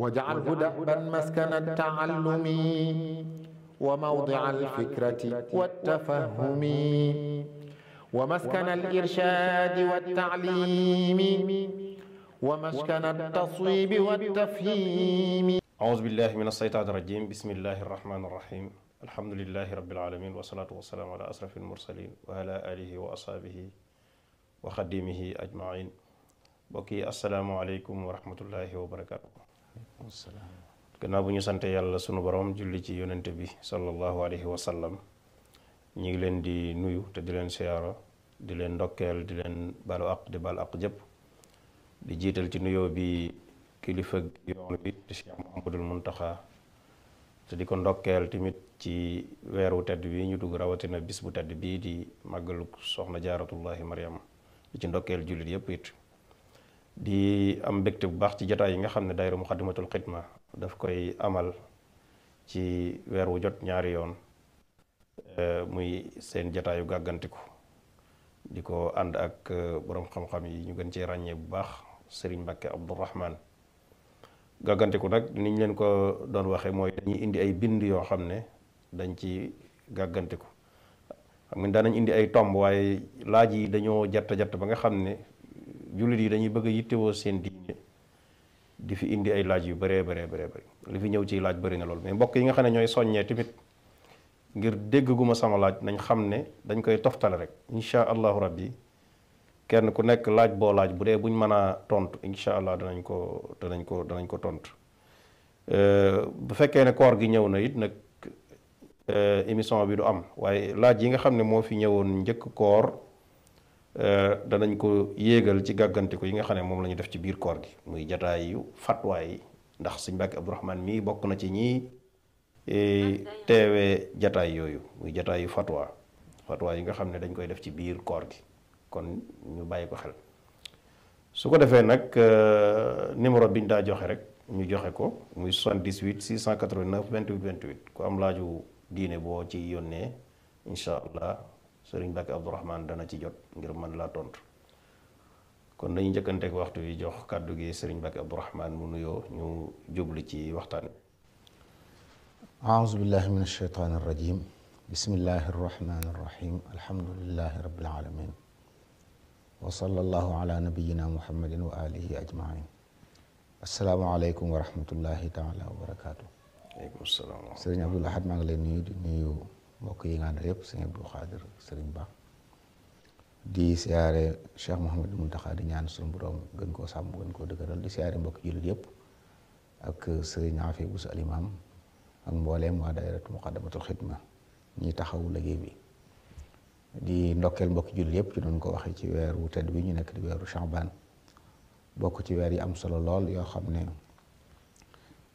واجعله دأبا مسكن التعلم وموضع الفكرة والتفهم ومسكن الإرشاد والتعليم ومسكن التصويب والتفهيم. أعوذ بالله من الشيطان الرجيم. بسم الله الرحمن الرحيم. الحمد لله رب العالمين والصلاة والسلام على أشرف المرسلين وعلى آله وأصحابه وخديمه أجمعين. bokki asalaamaaleykum wa rahmatullahi wa barakaatu. gannaaw bu ñu sante yàlla sunu borom julli ci yonente bi sallallahu alayhi wa sallam, ñu ngi leen di nuyu te di leen siyaara, di leen ndokkeel, di leen balu aq di bal aq jëpp, di jiital ci nuyoo bi kilifa yoon bi di Cheikh Mouhamadul Muntaxa, te di ko ndokkeel tamit ci weeru tedd bi ñu dugg, rawatina bis bu tedd bii di màggalu soxna jaaratullahi Mariam, di ci ndokkeel jullit yépp it. di am mbégte bu baax ci jataay yi nga xam ne daayira Muxaddamatul Xidma daf koy amal ci weer wu jot ñaari yoon, muy seen jataayu gàggantiku, di ko ànd ak boroom xam-xam yi ñu gën cee ràññee bu baax Sëriñ Mbàkke Abdourahman. gàggantiku nag niñ leen ko doon waxee mooy dañuy indi ay bind yoo xam ne dañ ci gàggantiku. xam nga daanañ indi ay tomb, waaye laaj yi dañoo jatt ba nga xam ne jullit yi dañuy bëgg a yittewoo seen diine, di fi indi ay laaj yu bëree bëri li fi ñëw ci laaj bëri na lool. mais mbokk yi nga xam ne ñooy soññee tamit ngir dégg gu ma sama laaj, nañ xam ne dañ koy toftale rek incha allahu rabbi. kenn ku nekk laaj boo laaj bu dee buñ mën a tontu incha allah danañ ko tontu. bu fekkee ne koor gi ñëw na it nag émission bi du am, waaye laaj yi nga xam ne moo fi ñëwoon njëkk koor danañ ko yéegal ci gàggantiku yi nga xam ne moom la ñu def ci biir koor gi, muy jataay yu fatwa yi, ndax Sëñ Mbàkke Abdourahman mii bokk na ci ñii teewee jataay yooyu, muy jataay yu fatwa yi nga xam ne dañ koy def ci biir koor gi, kon ñu bàyyi ko xel. su ko defee nag numéro bi ñu daa joxe rek ñu joxe ko, muy 78 689 28 28 ku am laaju diine boo ci yónnee incha allah Sëriñ Mbàkke Abdourahman dana ci jot ngir mën laa tontu. kon dañuy njëkkanteeg waxtu wi jox kàddu gi Sëriñ Mbàkke Abdourahman mu nuyoo ñu jubli ci waxtaan wi. aouzu billahi min alsheytaan arrajim. bismillahi arrahmani arrahim. alhamdulilahi rabbil alamin wa sallallahu ala nabiyina muhammadin wa alihi ajmain. asalaamaaleykum wa rahmatullahi taala wa barakaatu. aleykum salaam. Sëriñ Abdul Ahad maa ngi leen nuyu di nuyu mbokk yi nga àndal yëpp, sëñ Abdul Xaadir, sëriñ Ba, di siyaare Cheikh Mouhamadou Muntaxa, di ñaan suñu borom gën koo sàmm gën koo dëgëral, di siyaare mbokk jullit yëpp ak sëriñ Afi Busu Alimaam ak mbooleem waa daayiratu Muqaddamatul Xidma ñi taxawu liggéey bi. di ndokkeel mbokk jullit yëpp ci doon ko waxee ci weer wu tedd bi ñu nekk di weeru Sha'ban, bokk ci weer yi am solo lool yoo xam ne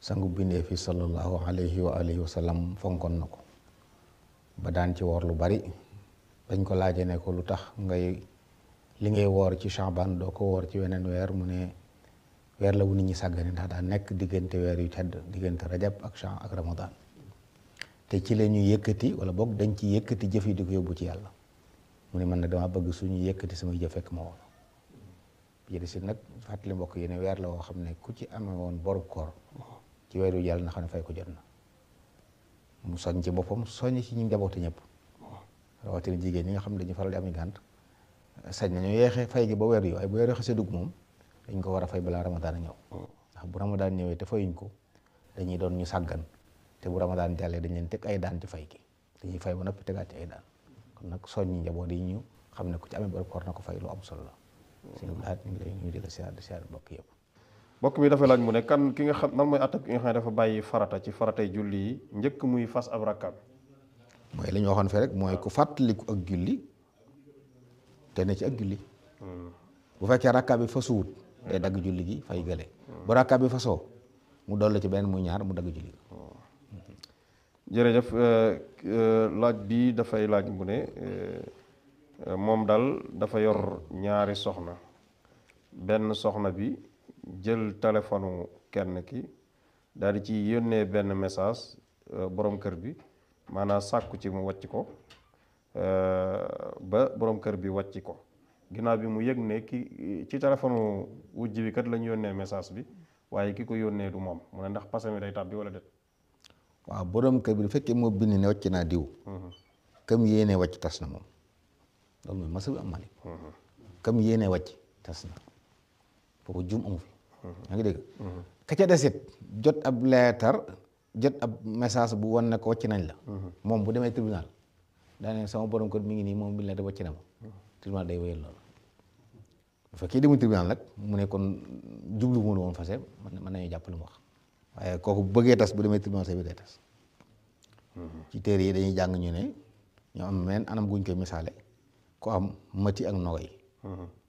sangu bindee fi sallallahu alayhi wa alihi wa sallam fonkoon na ko ba daan ci woor lu bari. dañ ko laajee ne ko lu tax li ngay woor ci Sha'ban doo ko woor ci weneen weer, mu ne weer la wu nit ñi sàggane, ndax daa nekk diggante weer yu tedd, diggante rajab ak ramadan, te ci la ñuy yëkkati wala boog dañ ci yëkkati jëf yi di ko yóbbu ci yàlla. mu ne man nag dama bëgg suñu yëkkati samay jëf fekk ma woor. jëri si nag fàttali mbokk yi ne weer la woo xam ne ku ci amee woon borub koor ci weer yu yàlla na xam ne fay ko jot na. mu soñ ci boppam soññ ci ñu njaboote ñëpp, rawatina jigéen ñi nga xam ne dañu faral di am gànt, sañ nañu yeexee fay gi ba weer yi, waaye bu weer xasee dugg moom dañ ko war a fay balaa ramadaan a ñëw. ndax bu ramadaan ñëwee te fayuñ ko dañuy doon ñu sàggan, te bu ramadaan jàllee dañ leen teg ay daan ci fay gi, dañuy fay ba noppi tegaat ci ay daan. kon nag soññi njaboot yi ñu xam ne ku ci amee bor koor na ko fay, lu am solo la. sëñ Abdou Lahad ñu ngi lay ñu di la siyaar mbokk yëpp. mbokk mi dafa laaj mu ne kan ki nga xam nan mooy attaque ki nga xam ne dafa bàyyi farata ci faratay julli yi njëkk muy fas ab rakkaat. mooy li ñu waxoon fee rek, mooy ku fàttaliku ak julli te ne ci ak julli. bu fekkee rakkaat bi fasuwut day dagg julli gi fay gële. bu rakkaat bi fasoo mu dolli ci benn muy ñaar mu dagg julli. jërëjëf. laaj bi dafay laaj mu ne moom daal dafa yor ñaari soxna, benn soxna bi jël téléphone kenn ki daal di ci yónnee benn message borom kër bi, maanaam sàkku ci mu wàcc ko ba borom kër bi wàcc ko. ginnaaw bi mu yëg ne ki ci téléphone wujj bi kat la ñu yónnee message bi, waaye ki ko yónnee du moom mu ne ndax pase mi day tàbbi wala déet. waaw borom kër bi bu fekkee moo bind ne wàcc naa diw. kam yéene wàcc tas na moom loolu mooy masa bi am Malik. kam yéene wàcc tas na foofu jum amu fi. yaa ngi dégg. ka ca desit jot ab leetar jot ab message bu wan ne ko wàcc nañ la. moom bu demee tribunal daanaka sama borom kër mi ngi nii moom bi la de wàcc na ma. tribunal day wéyal loolu. bu fekkee demul tribunal nag mu ne kon jublu mu woon fase mën nañu jàpp lu mu wax waaye kooku bu bëggee tas bu demee tribunal say bi day tas. ci téere yi dañuy jàng ñu ne ñoo am men anam guñ koy misaale ku am mati ak nogo yi.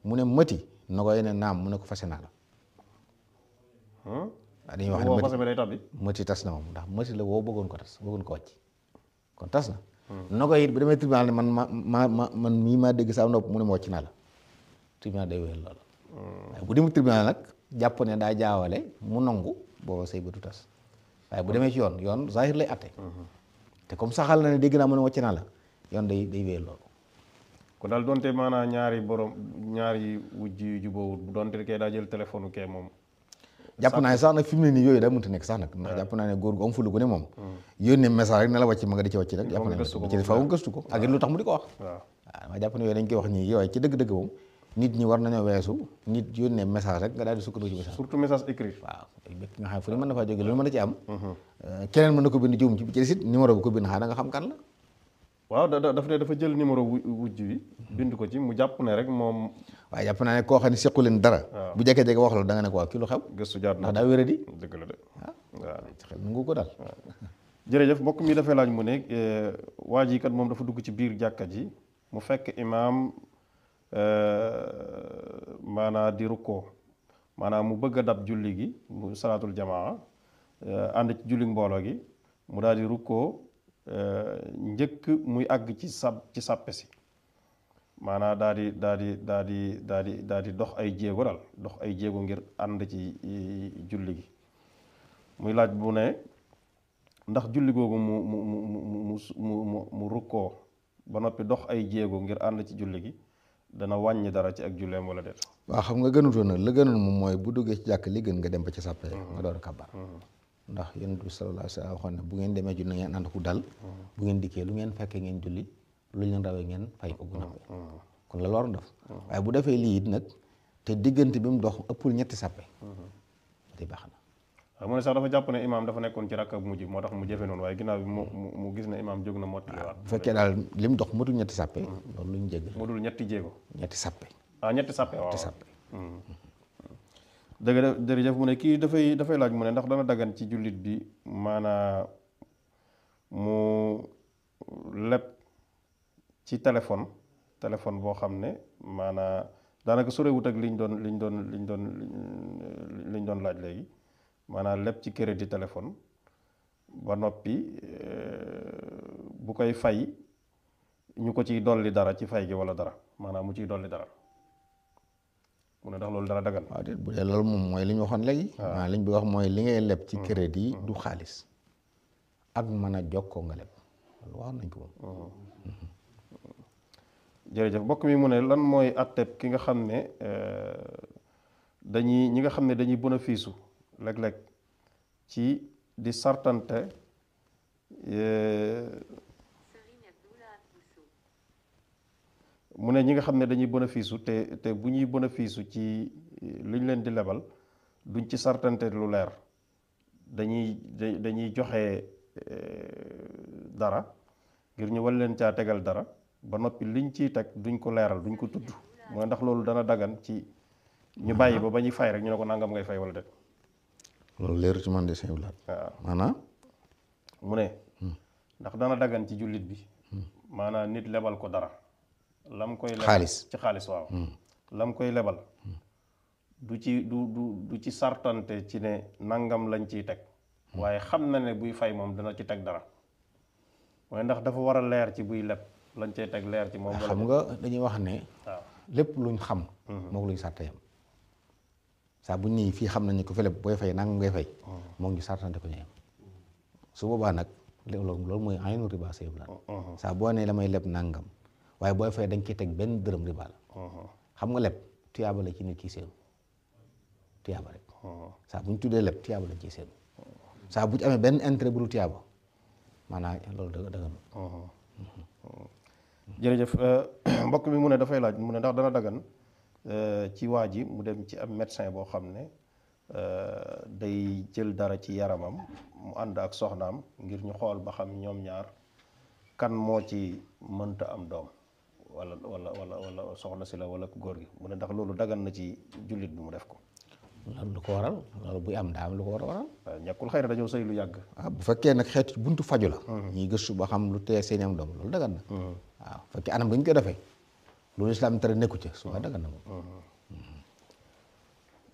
mu ne mati nogo yi ne naam mu ne ko fase naa la. dañuy wax ne mati tas na moom ndax mati la woo bëggoon ko tas bëggoon ko wàcc kon tas na. nogo yi bu demee tribunal ne man mii maa dégg saa nopp mu ne ma wàcc naa la. tribunal day wéyal loolu. waaye bu demee tribunal nag jàpp ne daa jaawale mu nangu booba sëy ba du tas waaye bu demee ci yoon zahir lay atte. te comme saxal na ne dégg naa mu ne wàcc naa la yoon day wéyal loolu. kon daal donte maanaam ñaari wujj yu jubóowut bu donte kee daa jël téléphone kee moom. jàpp naa ne sax nag fi mu ne nii yooyu daa mënta nekk sax nag ndax jàpp naa ne góor gu am fulu gu ne moom yónnee message rek ne la wàcc ma nga di ci wàcc rek jàpp naa ne ci faaw gëstu ko ak lu tax mu di ko wax. waaw ma jàpp ne yooyu dañ koy wax nii yooyu ci dëgg-dëgg moom nit ñi war nañoo weesu nit yónnee message rek nga daal di sukkandiku ci message. surtout message écrit. waaw bépp nga xam fu ne mën na faa jógee loolu mën na ci am. keneen mën na ko bind juum ci ci sit numéro bu ko bind xanaa nga xam kan la. waaw dafa jël numéro wujj bi bind ko ci mu jàpp ne rek moom. waaye jàpp naa ne koo xam ne sequ leen dara. bu jekkee-jekke wax la da nga ne ko waaw kii lu xew. gëstu jaar ndax daa wéradi. dëgg la de waaw xel mu ngi ko daal. jërëjëf mbokk mi dafay laaj mu ne waa ji kat moom dafa dugg ci biir jàkka ji mu fekk imaam maanaa di rukkoo maanaam mu bëgg a dab julli gi mu salaatul jamaa ànd ci julli mbooloo gi mu daal di rukkoo njëkk muy àgg ci sàppe si maanaam daal di dox ay jéego daal dox ay jéego ngir ànd ci julli gi muy laaj bu ne ndax julli googu mu rukkoo ba noppi dox ay jéego ngir ànd ci julli gi dana wàññi dara ci ak julleem wala déet. waaw xam nga gënutoon nag la gënoon moom mooy bu duggee ci jàkk li gën nga dem ba ci sàppe nga door a kabar ndax yonent bi sallallahu alayhi wa sallam waxoon ne bu ngeen demee julli ngeen ànd ku dal bu ngeen dikkee lu ngeen fekkee ngeen julli lu leen rawee ngeen fay ko bu noppee kon la loor def waaye bu defee lii it nag te diggante bi mu dox ëppul ñetti sàppe day baax na waaw mu ne sax dafa jàpp ne imaam dafa nekkoon ci rakk bu mujj moo tax mu jëfe noonu waaye ginnaaw bi mu gis ne imaam jóg na mottali waat bu fekkee daal li mu dox matul ñetti sàppe loolu lu ñu jégg mu dul ñetti jéego ñetti sàppe ñetti sàppe waaw ñetti sàppe dëgg jërëjëf mu ne kii dafay laaj mu ne ndax dana dagan ci jullit bi maanaa mu leb ci téléphone boo xam ne maanaa daanaka sorewut ak liñ doon laaj léegi maanaam lépp ci crédit téléphone ba noppi bu koy fay ñu ko ciy dolli dara ci fay gi wala dara maanaam mu ciy dolli dara mu ne ndax loolu dara dagan. waaw déet bu dee loolu moom mooy li ñu waxoon léegi. waaw li ñu bi wax mooy li ngay leb ci crédit du xaalis ak mën a jokkoo nga leb loolu wax nañ ko moom. jërëjëf mbokk mi mu ne lan mooy atteb ki nga xam ne ñi nga xam ne dañuy bénéfice léeg-léeg ci di sartante mu ne ñi nga xam ne dañuy bénéfice te bu ñuy bénéfice ci liñ leen di lebal duñ ci sartante lu leer dañuy joxe dara ngir ñu wal leen caa tegal dara ba noppi liñ ciy teg duñ ko leeral duñ ko tudd mooy ndax loolu dana dagan ci ñu bàyyi ba ñuy fay rek ñu ne ko nangam ngay fay wala déet. loolu leeru ci man de sëñ Blaat. waaw maanaam. mu ne. ndax dana dagan ci jullit bi. maanaam nit lebal ko dara. lam koy lebal xaalis ci xaalis waaw. lam koy lebal. du ci sartante ci ne nangam lañ ciy teg. waaye xam na ne buy fay moom dana ci teg dara. waaye ndax dafa war a leer ci buy leb lañ cay teg leer ci moom. xam nga dañuy wax ne. waaw lépp luñ xam. moom luñ sàrte yam saa bu nii fii xam nañu ko fële booy fay nangam ngay fay. moo ngi sartante ko ñu yem su boobaa nag loolu mooy aynu riba sëy la saa boo nee damay leb nangam waaye booy fay dañ ciy teg benn dërëm riba la. xam nga leb tuyaaba la ci nit ki seen tuyaaba rek. saa bu ñu tuddee lépp tiyaaba lañ ciy seetlu saa bu ci amee benn intérêt bu dul tiyaaba maanaam loolu dëgg jërëjëf mbokk mi mu ne dafay laaj mu ne ndax dana dagan ci waa ji mu dem ci ab médecin boo xam ne day jël dara ci yaramam mu ànd ak soxnaam ngir ñu xool ba xam ñoom ñaar kan moo ci mënta am doom wala soxna si la wala góor gi mu ne ndax loolu dagan na ci jullit bi mu def ko. loolu lu ko waral loolu buy am daa am lu ko war a waral. waaw ñàkkul xëy na dañoo sëy lu yàgg. waaw bu fekkee nag xeetu buntu faju la. ñuy gëstu ba xam lu tee seen am doom loolu dagan na. waaw bu fekkee anam dañ koy defee loolu islam tere nekku ca su ma dagan na moom.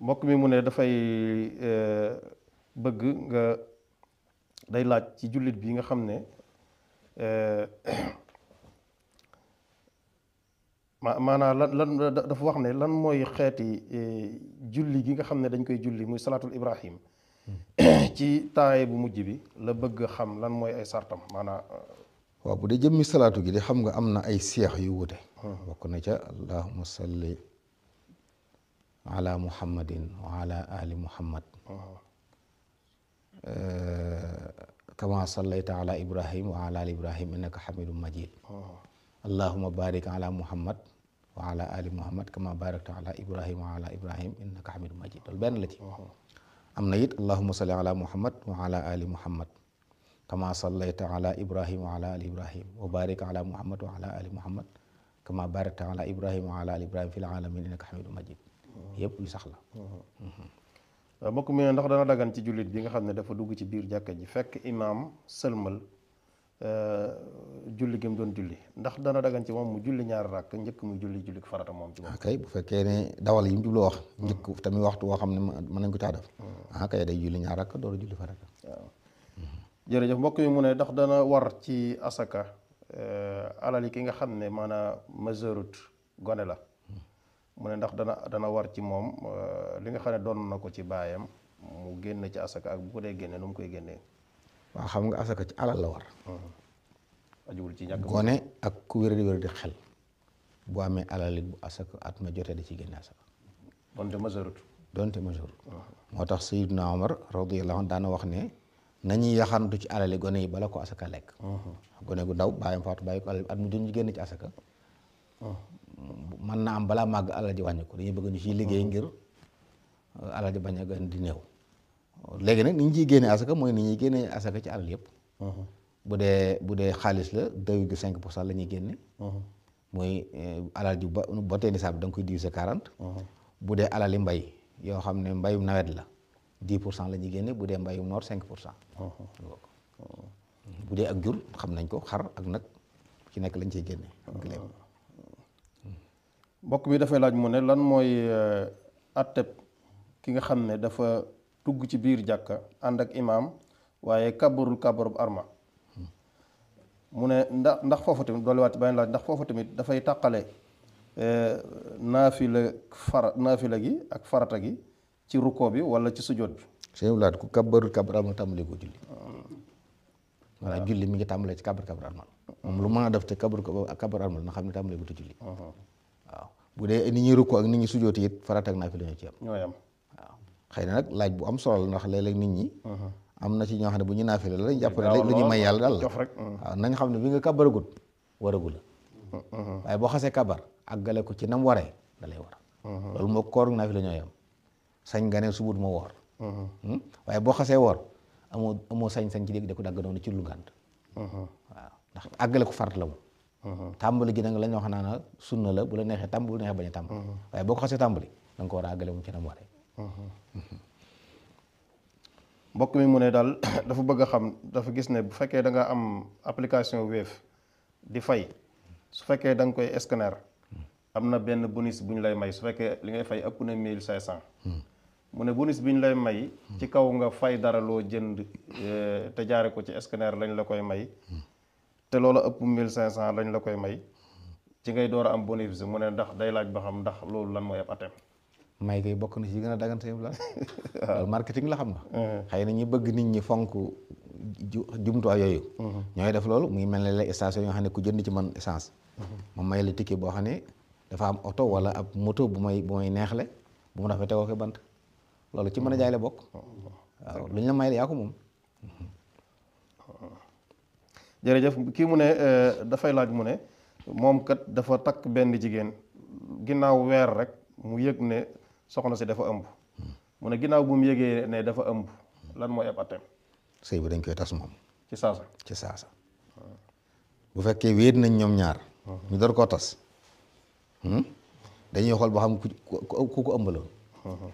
mbokk mi mu ne dafay bëgg nga day laaj ci jullit bi nga xam ne maanaam lan dafa wax ne lan mooy xeeti julli gi nga xam ne dañ koy julli muy salaatul ibrahim ci temps bu mujj bi la bëgg xam lan mooy ay sartam maanaam. waaw bu dee jëmmi salaatu gi de xam nga am na ay seex yu wute. bokk na ca allahumma salli ala muhammadin wa ala ali muhammad kama sallayta ala ibrahim wa ala ali ibrahim innaka hamidun majid allahumma barik ala muhammad wa ala ali muhammad kama barakta ala ibrahim wa ala ibrahim innaka hamidun majid loolu benn la ci. am na it allahumma salli ala muhammad wa ala ali muhammad kama sallayta ala ibrahim wa ala ali ibrahim wa barik ala muhammad wa ala ali muhammad kama barakta ala ibrahim wa ala ali ibrahim fil alamin innaka hamidun majid yëpp yu sax la. mbokk mi ndax dana dagan ci jullit bi nga xam ne dafa dugg ci biir jàkka ji fekk imaam sëlmal julli gi mu doon julli ndax dana dagan ci moom mu julli ñaari rakk njëkk muy julli farata moom ci moom. kay bu fekkee ne dawal yi mu jubloo wax. njëkk tamit waxtu woo xam ne mën nañ ko caa def. kay day julli ñaari rakk door a julli farata. waaw jërëjëf mbokk mi mu ne ndax dana war ci asaka alal yi ki nga xam ne maanaam majeurut gone la. mu ne ndax dana war ci moom li nga xam ne doon na ko ci baayam mu génn ci asaka ak bu ko dee génne nu mu koy génnee. waaw xam nga asaka ci alal la war. ajuwul ci ñàkk gone ak ku wér di xel bu amee alal it bu asaka at ma jotee da ci génne asaka. donte majeurut. moo tax Sayyidna Omar radiyallahu anhu daana wax ne nañuy yaxantu ci alali gone yi bala ko asaka lekk. gone gu ndaw baayam faatu bàyyi ko alal at mu jot ñu génn ci asaka. mën na am balaa màgg alal ji wàññi ko dañuy bëgg ñu ciy liggéey ngir alal ji bañ a gën di néew léegi nag ni ñu ciy génnee asaka mooy ni ñuy génnee asaka ci alal yëpp. bu dee xaalis la 2,5% la ñuy génne. mooy alal ji ba tey nisaab da nga koy diviser 40. bu dee alali mbay yoo xam ne mbayum nawet la 10% la ñuy génne bu dee mbayum noor 5%. bu dee ak jur xam nañ ko xar ak nag ci nekk lañ ciy génne. mbokk mi dafay laaj mu ne lan mooy atteb ki nga xam ne dafa dugg ci biir jàkka ànd ak imaam waaye kabarul kabarub arma mu ne ndax foofu tamit dolliwaat benn laaj ndax foofu tamit dafay tàqale naafila gi ak farata gi ci rukkoo bi wala ci sujjóot bi. sëñ laat ku kabarul kabar arma tàmbali ko julli maanaam julli mi ngi tàmbalee ci kabar arma moom lu mën a def te kabar arma na xam ne tàmbali ko julli. waaw bu dee ni ñuy rukkoo ak ni ñuy sujjóoti it farata ak naafila ñoo ci am. ñooy am waaw xëy na nag laaj bu am solo la ndax léeg-léeg nit ñi. am na ci ñoo xam ne bu ñu naafila la lañ jàpp ne lu ñu may yàlla daal la. waaw nañ xam ne bi nga kabaragut waragu la. waaye boo xasee kabar àggale ko ci nam waree da lay war. loolu moo koor ak naafila ñooy am sañ nga ne subut ma woor. waaye boo xasee woor amoo sañ-sañ ci dégg da ko dagg noonu ci lu ngànt. waaw ndax àggale ko fart la moom. tàmbali gi nag la ñu wax naan sunna la bu la neexee tàmbali bu la neexee bañ a tàmbali. waaye boo ko xasee tàmbali da nga ko war a àggale moom ci nam waree. mbokk mi mu ne daal dafa bëgg a xam dafa gis ne bu fekkee da nga am application Wave di fay su fekkee da nga koy scanner am na benn bonus bu ñu lay may su fekkee li ngay fay ëpp na 1500. mu ne bonus bi ñu lay may ci kaw nga fay dara loo jënd te jaare ko ci scanner lañ la koy may te loola ëpp 1500 lañ la koy may ci ngay door a am bonus mu ne ndax day laaj ba xam ndax loolu lan mooy ab atem. may kay bokk na ci gën a dagan sëñ la loolu marketing la xam nga. xëy na ñi bëgg nit ñi fonk jumtuwaay yooyu. ñooy def loolu mu ngi mel ne la station yoo xam ne ku jënd ci man essence. ma may la ticket boo xam ne dafa am oto wala ab moto bu may neexle bu mu rafetee ko bant loolu ci mën a jaay la bokk. waaw lu ñu la may yaa ko moom. jërëjëf kii mu ne dafay laaj mu ne moom kat dafa takk benn jigéen ginnaaw weer rek mu yëg ne soxna si dafa ëmb. mu ne ginnaaw bu mu yëgee ne dafa ëmb lan mooy ab atteem. sëy bi dañ koy tas moom. ci saasa. ci saasa bu fekkee wéet nañ ñoom ñaar. ñu door koo tas. dañuy xool boo xam ku ko ëmbaloon.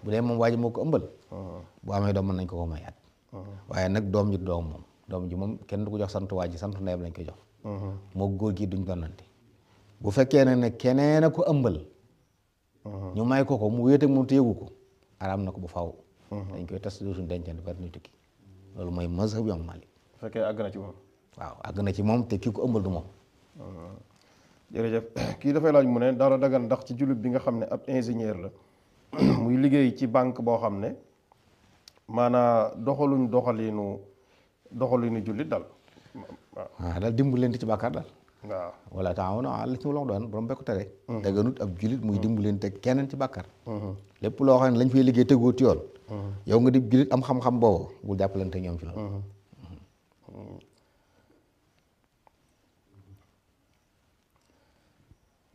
bu dee moom waa ji moo ko ëmbal. bu amee doom mën nañ ko may at. waaye nag doom ji doom moom doom ji moom kenn du ko jox sant waa ji sant ndeyam lañ koy jox. moo góor gi duñ donnante. bu fekkee ne keneen a ko ëmbal. ñu may ko mu wéet ak moom te yëgu ko araam na ko bu faaw. dañ koy tas dootuñ dencante ba nuy tukki loolu mooy mazhab Imam Malik. bu fekkee àgg na ci moom. waaw àgg na ci moom te kii ko ëmbal du moom. jërëjëf kii dafay laaj mu ne dara dagan ndax ci jullit bi nga xam ne ab ingénieur la muy liggéey ci banque boo xam ne maanaa doxaluñu jullit daal. waaw daal dimbalante ci bàkkaar daal. waaw wala taawanu alal ci mu lox doon borom bekku tere. daganut ab jullit muy dimbalante keneen ci bàkkaar. lépp loo xam ne lañ fay liggéey tegoo ci yoon. yow nga di jullit am xam-xam boobu bul jàppalante ñoom ci loolu.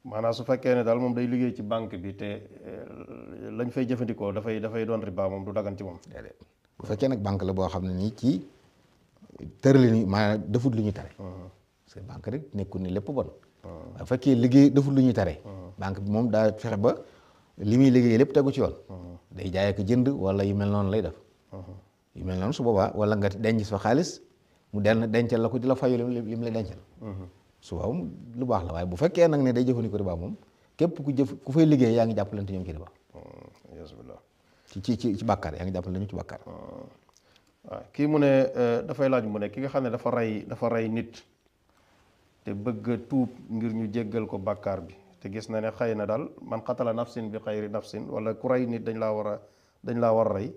maanaam su fekkee ne daal moom day liggéey ci banque bi te lañ fay jëfandikoo dafay doon riba moom du dagan ci moom. déedéet bu fekkee nag banque la boo xam ne nii ci tërali ni maanaam defut lu ñu tere. parce que banque rek nekkul ni lépp bon. waaye bu fekkee liggéey defut lu ñuy tere. banque bi moom daa fexe ba li muy liggéey lépp tegu ci yoon. day jaay ak jënd wala yu mel noonu lay def. yu mel noonu su boobaa wala nga denc fa xaalis mu dencal la ko di la fayu li mu lay dencal. su waaw lu baax la waaye bu fekkee nag ne day jëfandikoo riba moom képp ku fay liggéey yaa ngi jàppalante ñoom ci riba. yasubillah ci bàkkaar yaa ngi jàppalante ñu ci bàkkaar. waaw kii mu ne dafay laaj mu ne ki nga xam ne dafa rey nit te bëgg a tuub ngir ñu jéggal ko bàkkaar bi te gis na ne xëy na daal man xatala nafsin bi xayri nafsin wala ku rey nit dañ laa war a rey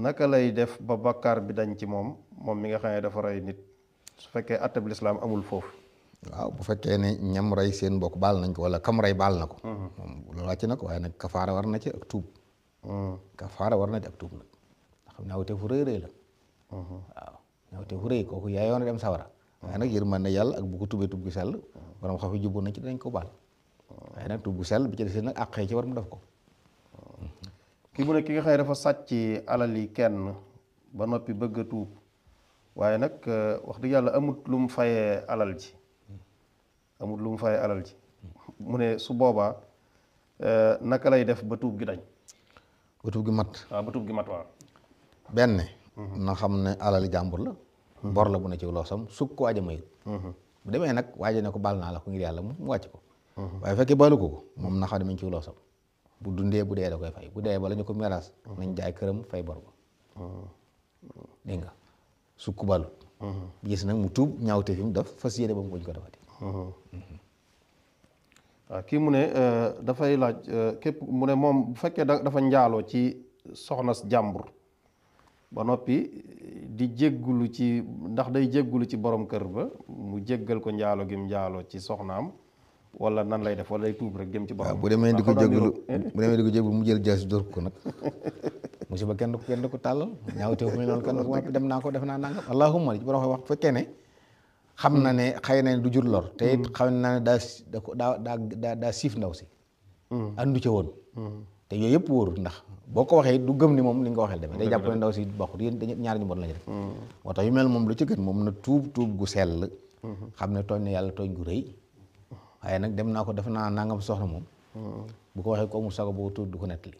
naka lay def ba bàkkaar bi dañ ci moom mi nga xam ne dafa rey nit su fekkee attab lislaam amul foofu. waaw bu fekkee ne ñam rey seen mbokk baal nañ ko wala kam rey baal na ko. moom loolu wàcc na ko waaye nag kafaara war na ci ak tuub. kafaara war na ci ak tuub nag nga xam ne ñaawte fu rëy la. waaw ñaawte fu rëy kooku yaa yoon dem sawara waaye nag yërmande yàlla ak bu ko tubee tub gu sell borom xam fi jubbu nañ ci dañ ko baal. waaye nag tub gu sell bi ci des nag àqee ci war mu def ko. kii mu ne ki nga xam ne dafa sàcc alal yi kenn ba noppi bëgg a tuub waaye nag wax dëgg yàlla amut lu mu fayee alal ji. mu ne su boobaa naka lay def ba tuub gi dañ. ba tuub gi mat. waaw ba tuub gi mat waaw. benn. na xam ne alali jàmbur la. bor la bu ne ci loosam sukk ko waaja mayut. bu demee nag waaja ne ko baal naa la ko ngir yàlla mu wàcc ko. waaye fekkee baalu ko moom na xam ne mi ngi ci loosam. bu dundee bu dee da koy fay bu dee bala ñu ko miraas. nañ jaay këram fay bor ba. dégg nga sukk balut. gis nag mu tuub ñaawte fi mu def fas yéene ba mu ko defati. waaw kii mu ne dafay laaj képp mu ne moom bu fekkee dafa njaaloo ci soxna jàmbur ba noppi di jéggulu ci ndax day jéggulu ci borom kër ba mu jéggal ko njaalo gi mu njaaloo ci soxnaam wala nan lay def wala day tuub rek jëm ci borom. bu demee di ko jéggulu mu jël jaasi dóor ko nag musiba kenn ko tàllal ñaawte fu mu noonu kenn ko dem naa ko def naa nangam allahumma li ci borom wax fekkee ne xam na ne xëy na du jur lor te it xam na ne daa siif ndaw si andu ca woon te yooyu yëpp wóorul ndax boo ko waxee du gëm ni moom li nga ko waxee demee day jàpp ne ndaw si bokkut yéen ñaar ñu bon lañu def moo tax yu mel moom lu ci gën moom na tuub gu sell xam ne tooñ na yàlla tooñ gu rëy waaye nag dem naa ko def naa nangam soxna moom bu ko waxee ko amul sago boo tuub du ko nettali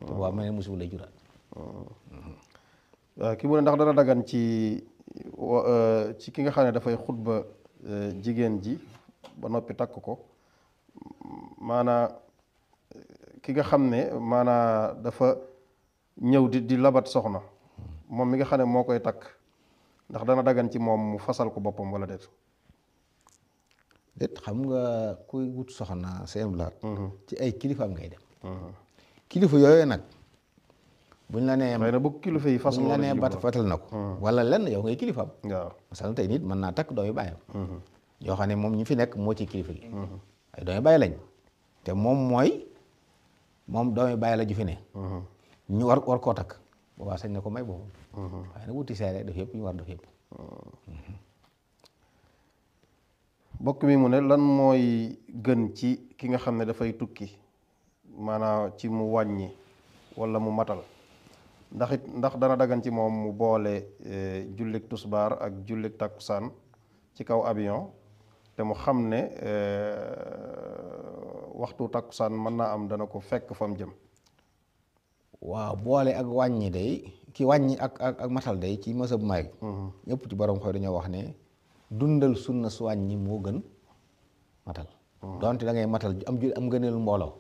te boo mel ne musiba lay juraat waaw ki mu ne ndax dana dagan ci ki nga xam ne dafay xutba jigéen ji ba noppi takk ko maanaa ki nga xam ne maanaa dafa ñëw di labat soxna moom mi nga xam ne moo koy takk ndax dana dagan ci moom mu fasal ko boppam wala déet. déet xam nga kuy wut soxna seen laat ci ay kilifaam ngay dem. kilifa yooyu nag buñ la nee xëy na bu kilifa yi fas buñ la nee fatal na ko wala lenn yow ngay kilifaam. waaw masal tey nit mën naa takk doomi bàyyam yoo xam ne moom ñi fi nekk moo ci kilifa gi ay doomi bàyyi lañ te moom doomi bàyyi la ju fi ne ñu war koo takk boobaa sañ na ko may boppam. waaye nag wuti seere def yëpp ñu war def yëpp. mbokk mi mu ne lan mooy gën ci ki nga xam ne dafay tukki maanaam ci mu wàññi walla mu matal ndax dana dagan ci moom mu boole jullik tusbaar ak jullik takkusaan ci kaw avion te mu xam ne waxtu takkusaan mën naa am dana ko fekk fa mu jëm. waaw boole ak wàññi day ki wàññi ak matal day ci mësa bu may ñëpp ci borom xooy dañoo wax ne dundal sunna su wàññi moo gën matal. donte da ngay matal am gëneelu mbooloo.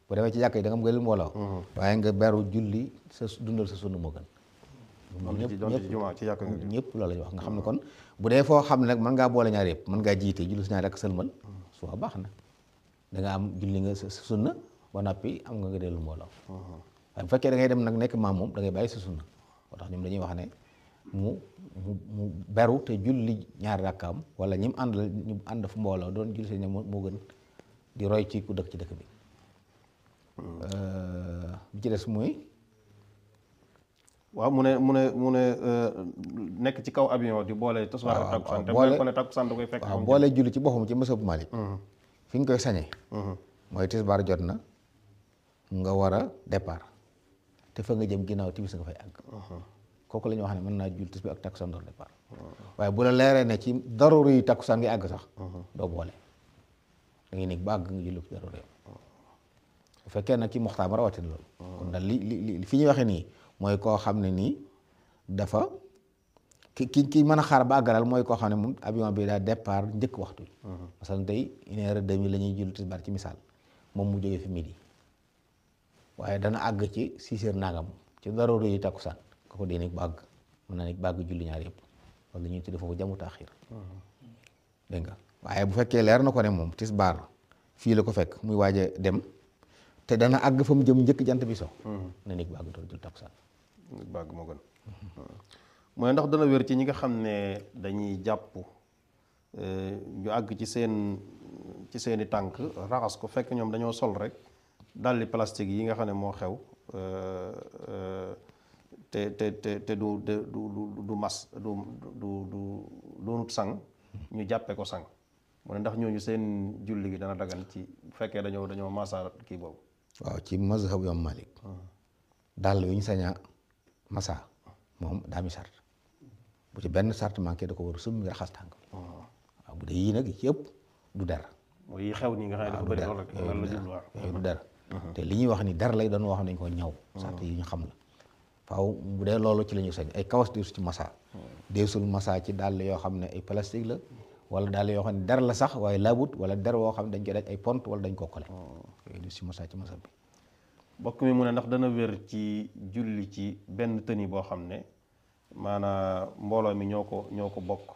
bu demee ci jàkk yi da nga am gëneelu mbooloo. waaye nga beru julli sa dundal sa sunna moo gën. ñëpp loolu la ñu wax nga xam ne kon bu dee foo xam ne nag mën ngaa boole ñaar yëpp mën ngaa jiite julli si ñaar ak sëlmal su baax na da nga am julli nga sa sunna ba noppi am nga gëneelu mbooloo. waaye bu fekkee da ngay dem nag nekk maam moom da ngay bàyyi sa sunna moo tax ñoom dañuy wax ne mu beru te julli ñaari rakkaam wala ñi mu àndal ñu ànd fu mbooloo doon julli seen moo gën di roy ci ku dëkk ci dëkk bi. bi ci des muy. waaw mu ne nekk ci kaw avion di boole tisbaar ak takkusaan te bu ne takkusaan da koy fekk. waaw boole julli ci boppam ci mësab Malik fi ñu koy sañee. mooy tisbaar jot na nga war a départ te fa nga jëm ginnaaw timis nga fay àgg. kooku la ñuy wax ne mën naa jul tisbaar ak takkusaan door départ. waaye bu la leeree ne ci daruri yi takkusaan ngi àgg sax. doo boole da ngay nekk ba àgg nga julli ci daruri yi bu fekkee nag ci muxtaar rawatina loolu. kon daal li fi ñuy waxee nii mooy koo xam ne nii dafa ki mën a xaar ba àggalal mooy koo xam ne moom avion bi daa départ njëkk waxtu yi. parce que tey 1h30 la ñuy julli tisbaar ci misaal moom mu jógee fi midi. waaye dana àgg ci 6h nangam ci daruri yi takkusaan kooku dee nekk ba àgg mën naa nekk ba àgg julli ñaar yëpp wala ñuy tudde foofu jamu taaxir. dégg nga waaye bu fekkee leer na ko ne moom tisbaar fii la ko fekk muy waaj a dem te dana àgg fa mu jëm njëkk jant bi so na nekk ba àgg doon julli takkusaan. ba àgg moo gën. mooy ndax dana wér ci ñi nga xam ne dañuy jàpp ñu àgg ci seeni tànk raxas ko fekk ñoom dañoo sol rek dalli plastique yi nga xam ne moo xew te du mas du doonut sang ñu jàppe ko sang mu ne ndax ñooñu seen julli gi dana dagan ci bu fekkee dañoo masaar kii boobu. waaw ci mazhab Imam Malik dàll yu ñu saña masa moom daa mi sart bu ci benn sart manqué da ko war a summi raxas tànk bi. waaw bu dee yii nag yëpp du der. mooy yi xew nii nga xam ne dafa bëri lool rek loolu la jublu waaw yooyu du der. te li ñuy wax ni der lay doon wax nañ ko ñaw. sart yi ñu xam la faaw bu dee loolu ci la ñu sañ ay kawas deesu ci masa deesul masa ci dàll yoo xam ne ay plastique la wala dàll yoo xam ne der la sax waaye laabut wala der woo xam ne dañ koy daj ay pont wala dañ koo kole yooyu deesu ci masa ci masa bi. bokk mi mu ne ndax dana wér ci julli ci benn tëni boo xam ne maanaam mbooloo mi ñoo ko bokk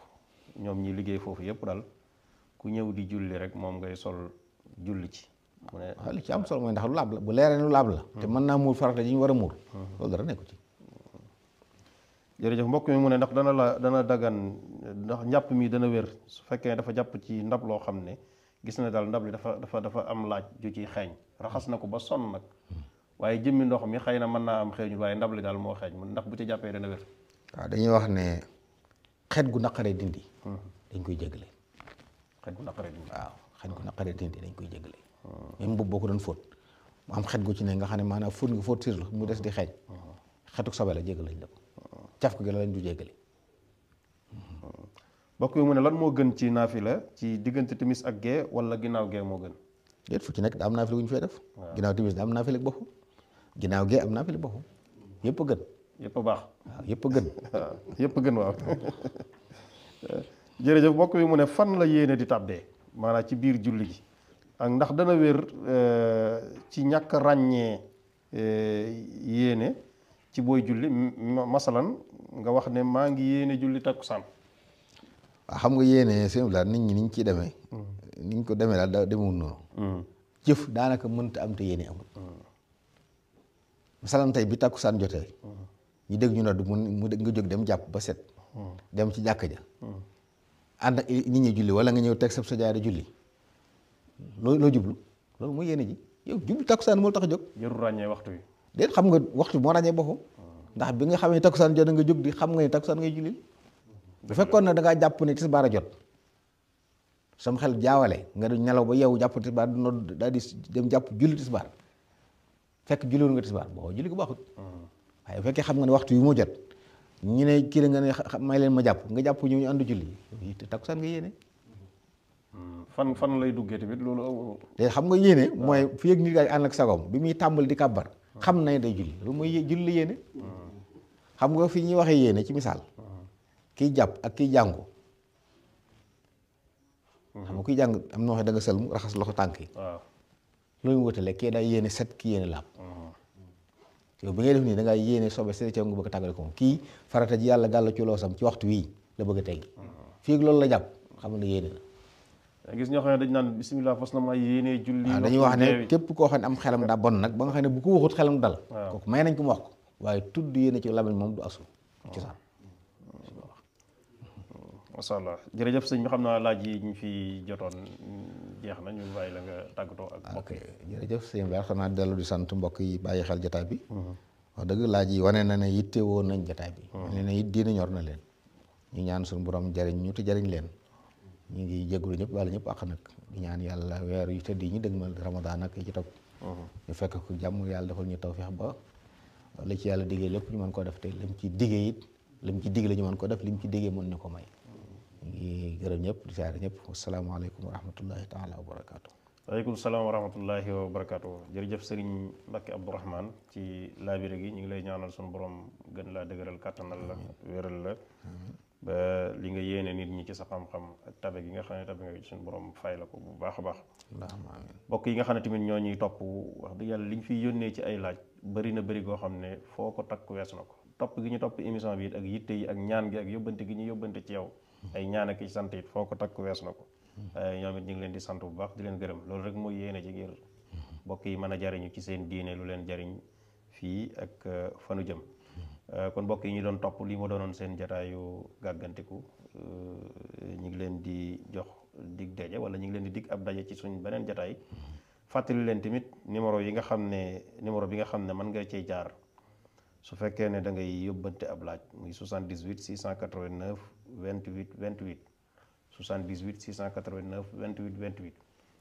ñoom ñi liggéey foofu yëpp daal ku ñëw di julli rek moom ngay sol julli ci. mu ne li ci am solo mooy ndax lu laab la bu leeree lu laab la. te mën naa muur farata yi ñu war a muur. loolu dara nekku ci. jërëjëf mbokk mi mu ne ndax dana dagan ndax njàpp mi dana wér su fekkee dafa jàpp ci ndab loo xam ne gis na daal ndab li dafa am laaj ju ciy xeeñ raxas na ko ba sonn nag waaye jëmmi ndox mi xëy na mën naa am xeeñul waaye ndab li daal moo xeeñ ndax bu ci jàppee dana wér. waaw dañuy wax ne xet gu naqaree dindi. dañ koy jéggale. xet gu naqaree dindi. waaw xet gu naqaree dindi dañ koy jéggale. même boobu boo ko doon fóot mu am xet gu ci ne nga xam ne maanaam fóot nga fóot siir la mu des di xeeñ. xetuk sobe la jéggal lañ la ko. caf ko gi la lañ du jéggale. bokk yi mu ne lan moo gën ci naafila ci diggante timis ak gee wala ginnaaw gee moo gën. déet fu ci nekk daa am naafila gu ñu fay def. ginnaaw timis daa am naafila boppam. ginnaaw gee am naafila boppam yëpp a gën. yëpp a baax. waaw yëpp a gën. waaw yëpp a gën waaw. jërëjëf bokk yi mu ne fan la yéene di tàbbee maanaam ci biir julli gi ak ndax dana wér ci ñàkk ràññee yéene ci booy julli masalan nga wax ne maa ngi yéene julli takkusaan. waaw xam nga yéene seen daal nit ñi niñ ciy demee. niñ ko demee daal da demewul noonu. jëf daanaka mënta am te yéene amul. masalan tey bi takkusaan jotee. ñu dégg ñu nodd mu nga jóg dem jàpp ba set. dem ci jàkka ja. ànd ak nit ñi julli wala nga ñëw teg sa sajaada julli loo jublu loolu mooy yéene ji yow jublu takkusaan moo tax a jóg. jarul ràññee waxtu wi. déet xam nga waxtu moo ràññee boppam ndax bi nga xamee takkusaan jot nga jóg di xam nga ne takkusaan ngay julli bu fekkoon ne da ngaa jàpp ne tisbaar a jot sam xel jaawale nga du nelaw ba yow jàpp tisbaar du nodd daal di dem jàpp julli tisbaar fekk julliwul nga tisbaar boo julli ko baaxut waaye bu fekkee xam nga ne waxtu yu moo jot ñu ne kii la nga ne may leen ma jàpp nga jàpp ñu àndu julli te takkusaan nga yéene fan lay duggee tamit loolu te xam nga yéene mooy fi yëg nit kaa ànd ak sagom bi muy tàmbali di kàbbar xam na day julli loolu mooy julli la yéene xam nga fi ñuy waxee yéene ci misaal kiy jàpp ak kiy jàngu xam nga kuy jàng am na waxee da nga sëlmu raxas loxo tànk yi waaw loolu mu wutale kii day yéene set ki yéene laab yow bi ngay def nii da ngaa yéene sobe set ci nga bëgg a tàggale ko kii farata ji yàlla gàll ci loosam ci waxtu wii la bëgg a teggi fii ak loolu la jàpp xam ne yéene na gis ñoo xam ne dañ naan bismillah fas na ma yéene julli waaw dañuy wax ne képp koo xam ne am xelam daa bon nag ba nga xam ne bu ko waxut xelam dal kooku may nañ ko mu wax ko waaye tudd yéene ci lamiñ moom du asu ci sax masha Allah jërëjëf sëñ bi xam naa laaj yi ñu fi jotoon jeex na ñu bàyyi la nga tàggatoo ak mbokk yi jërëjëf sëñ bi xanaa dellu di sant mbokk yi bàyyi xel jotaay bi wax dëgg laaj yi wane na ne yitte woon nañ jotaay bi ne ne it diina ñor na leen ñu ñaan suñu borom jariñ ñu te jariñ leen ñu ngi jégalu ñëpp wala ñëpp ak nag di ñaan yàlla weer yu tëdd yi ñu dëgmal Ramadan ak yi ci topp ñu fekk ko jàmm yàlla defal ñu tawfeex ba li ci yàlla diggee lépp ñu mën koo def te lim ci diggee it lim ci digle ñu mën ko def lim ci diggee mën ñu ko may ñu ngi gërëm ñëpp di siyaare ñëpp wasalaamaaleykum wa rahmatullahi taala wa barakaatu. waaleykum salaam wa rahmatullahi wa barakaatu jërëjëf sëriñ Mbacke Abdourahmane ci laabire gi ñu ngi lay ñaanal suñu borom gën laa dëgëral kàttanal la wéral la ba li nga yéene nit ñi ci sa xam-xam ak tabe gi nga xam ne tabe nga suñu borom fay la ko bu baax a baax mbokk yi nga xam ne tamit ñoo ñuy topp wax dëgg yàlla liñ fiy yónnee ci ay laaj bëri na bëri goo xam ne foo ko takk weesu na ko topp gi ñu topp émission bi it ak yitte yi ak ñaan gi ak yóbbante gi ñu yóbbante ci yow ay ñaan ak i sant it foo ko takk weesu na ko ñoom it ñu ngi leen di sant bu baax di leen gërëm loolu rek mooy yéene ci ngir mbokk yi mën a jariñu ci seen diine lu leen jariñ fii ak fanu jëm kon mbokk yi ñu doon topp lii ma doonoon seen jataayu gàggantiku ñu ngi leen di jox dig daje wala ñu ngi leen di dig ab daje ci suñ beneen jataay fàttali leen tamit numéro bi nga xam ne mën nga cee jaar su fekkee ne da ngay yóbbante ab laaj muy 78 689 28 28 78 689 28 28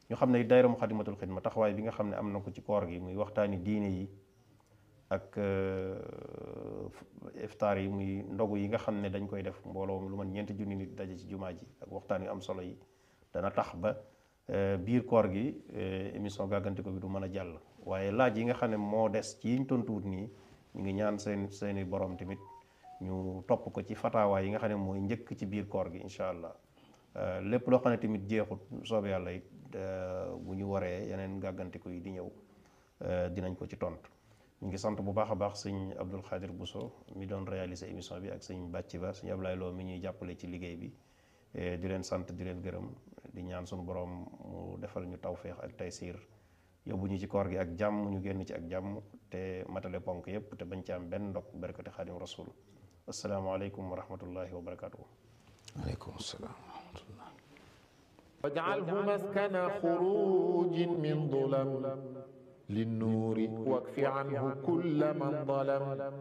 ñu xam ne daayira Muxaddamatul Xidma taxawaay bi nga xam ne am na ko ci koor gi muy waxtaani diine yi ak iftaar yi muy ndogu yi nga xam ne dañ koy def mbooloo lu man 4 junni nit daje ci jumaa ji ak waxtaan yu am solo yi dana tax ba biir koor gi émission gàggantiku bi du mën a jàll waaye laaj yi nga xam ne moo des ci yiñ tontuwut nii ñu ngi ñaan seeni borom tamit ñu topp ko ci fataawaay yi nga xam ne mooy njëkk ci biir koor gi incha allah lépp loo xam ne tamit jeexut soobee yàlla it bu ñu waree yeneen gàggantiku yi di ñëw dinañ ko ci tontu. ñu ngi sant bu baax a baax sëñ Abdul Xaadir Bousso mi doon réaliser émission bi ak sëñ Bàcc Ba sëñ Ablaye Lo mi ñuy jàppale ci liggéey bi di leen sant di leen gërëm di ñaan suñu borom mu defal ñu tawféex ak taysiir yóbbu ñu ci koor gi ak jàmm ñu génn ci ak jàmm te matale ponk yépp te bañ ci am benn ndok barkati Xaadim Rasul asalaamaaleykum wa rahmatullahi wa barakatuh. waaleykum salaam wa rahmatullah. waj'alhu maskana xurujin min dulam linnuuri wakfi anhu kulla man dalam